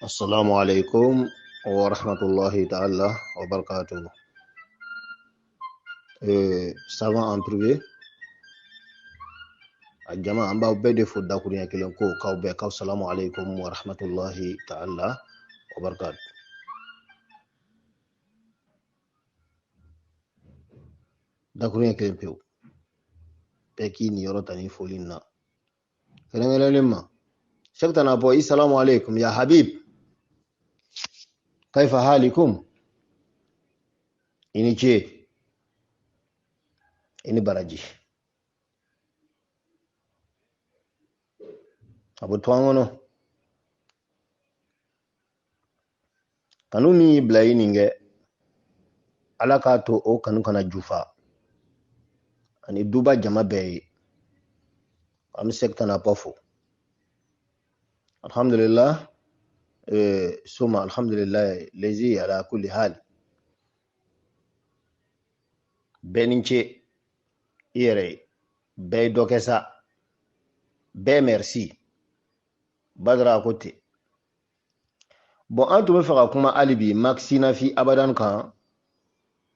Assalamu alaikum wa rahmatullahi ta'ala wa barakatuh. Savant en privé. A jama an b'aw bɛɛ de fo dakuruɲɛ kelen ko k'aw bɛɛ k'aw salamu alaikum wa rahmatullahi ta'ala wa barakatuh. Dakuruɲɛ kelen pewu. Bɛɛ k'i niyɔrɔ ta nin foli in na. Kɛrɛnkɛrɛnnen ma Sheikh Tanapo i salamu alaikum ya Habib kaifa halikum i ni ce i ni baraji a bɛ to an kɔnɔ kanu min y'i bila i nin kɛ ala k'a to o kanu kana jufa ani duba jama bɛɛ ye an bɛ Sheikh Tanapo fo alhamdulillah suma alhamdulillah lezi ala kulli hal bɛɛ ni ce i yɛrɛ ye bɛɛ ye dɔ kɛ sa bɛɛ merci badara ko ten bon an tun bɛ fɛ ka kuma hali bi maxina fi abadan kan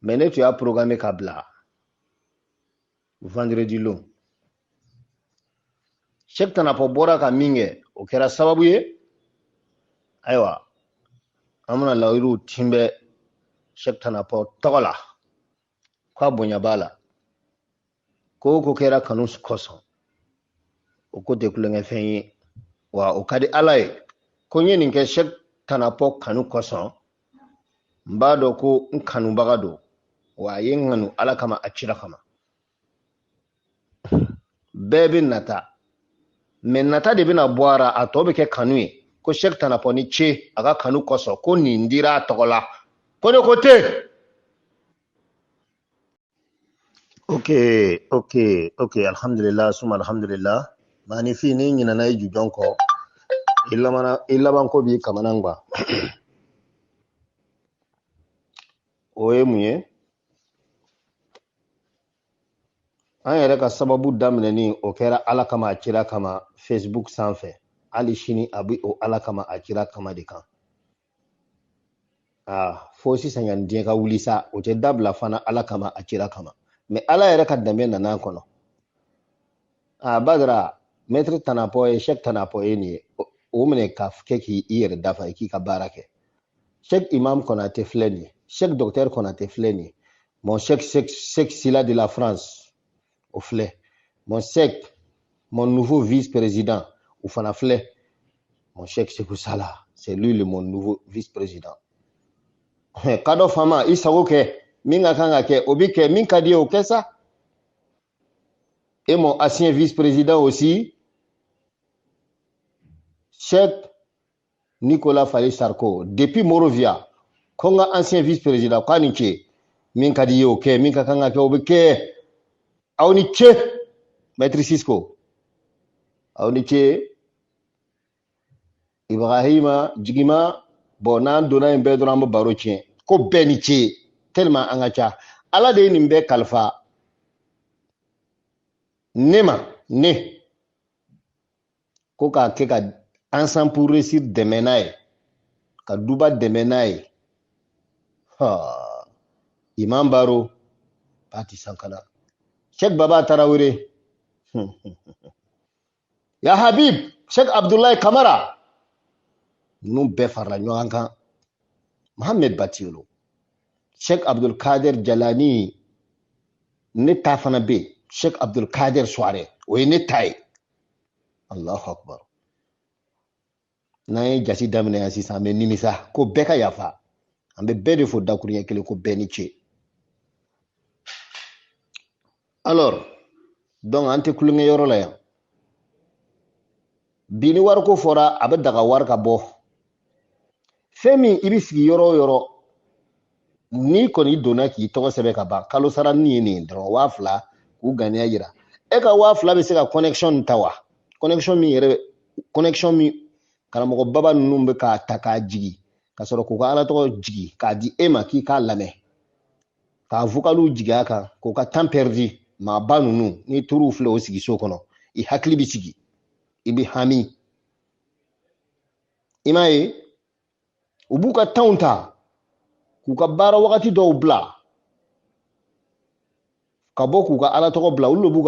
mais ne tun y'a programme ka bila vendredi lon Sheikh Tanapo bɔra ka min kɛ o kɛra sababu ye ayiwa an bɛna layiruw tinbɛ Sheikh Tanapo tɔgɔ la k'a bonya b'a la ko o ko kɛra kanu kosɔn o ko tɛ tulonkɛfɛn ye wa o ka di ala ye ko n ye nin kɛ Sheikh Tanapo kanu kosɔn n b'a dɔn ko n kanubaga don wa a ye n kanu ala kama a cira kama bɛɛ bɛ nata mais nata de bɛna bɔ a ra a tɔ bɛ kɛ kanu ye ko Sheikh Tanapo ni ce a ka kanu kosɔn ko nin dira a tɔgɔ la ko ne ko ten. Ok, ok, ok, alhamdulillah, suma alhamdulillah. Maanifin n'i ɲinɛna i jujɔn kɔ, i laban ko b'i kamana gan. O ye mun ye? An yɛrɛ ka sababu daminɛni o kɛra Ala kama a kira kama Facebook sanfɛ. Hali sini a bɛ o Ala kama a kira kama de kan. Fo sisan yan diɲɛ ka wuli sa o tɛ dabila fana Ala kama a kira kama mais Ala yɛrɛ ka danbe nana a kɔnɔ. Badara maître Tanapo ye Sheikh Tanapo ye nin ye o minɛ ka kɛ k'i yɛrɛ dafa i k'i ka baara kɛ. Sheikh Imam Konate filɛ nin ye, Sheikh docteur Konate filɛ nin ye, mon Sheikh Sheikh Sila de la France o filɛ, mon Sheikh mon nouveau vice-président o fana filɛ, mon Sheikh Sekou Salah, c'est lui le mon nouveau vice-président. Kadɔ fama i sago kɛ min ka kan ka kɛ o bi kɛ min ka di ye o kɛ sa. Et mon ancien vice-président aussi, Cheikh Nicolas Fali Sarko, depuis Monrovia, ko n ka ancien vice-président k'a ni ce min ka di ye o kɛ min ka kan ka kɛ o bɛ kɛ aw ni ce maître Cisco aw ni ce Ibrahima Jigima. Bon n'an donna yen bɛɛ dɔrɔn an bɛ baro tiɲɛ ko bɛɛ ni ce tellement an ka ca. Ala de ye nin bɛɛ kalifa ne ma ne ko k'a kɛ ka Ensemble pour réussir dɛmɛ n'a ye ka duba dɛmɛ n'a ye. Imam Baro Pati Sankara Sheikh Baba Tarawele ya Habib Sheikh Abdoulaye Kamara ninnu bɛɛ farala ɲɔgɔn kan. Mohamed Batiyolo Sheikh Abdul Kader Jalani ne ta fana bɛ yen Sheikh Abdul Kader Suare o ye ne ta ye. Allahu Akbar. N'an ye jate daminɛ yan sisan an bɛ nimisa ko bɛɛ ka yafa an bɛ bɛɛ de fo dakuruɲɛ kelen ko bɛɛ ni ce. Alors donc an tɛ kulonkɛ yɔrɔ la yan bi ni wariko fɔra a bɛ daga wari ka bɔ fɛn min i bɛ sigi yɔrɔ o yɔrɔ n'i kɔni donna k'i tɔgɔ sɛbɛn ka ban kalo sara nin ye nin dɔrɔn 2000 k'u ganiya yira e ka 2000 bɛ se ka connexion ta wa connexion min yɛrɛ connexion min karamɔgɔ baba ninnu bɛ k'a ta k'a jigi ka sɔrɔ k'u ka ala tɔgɔ jigi k'a di e ma k'i k'a lamɛn k'a vocaliw jigi a kan k'u ka temps perdu maaba ninnu n'i tor'u filɛ o sigi so kɔnɔ i hakili bɛ sigi i bɛ hami i m'a ye. U b'u ka temps ta k'u ka baara wagati dɔw bila ka bɔ k'u ka ala tɔgɔ bila, olu de b'u ka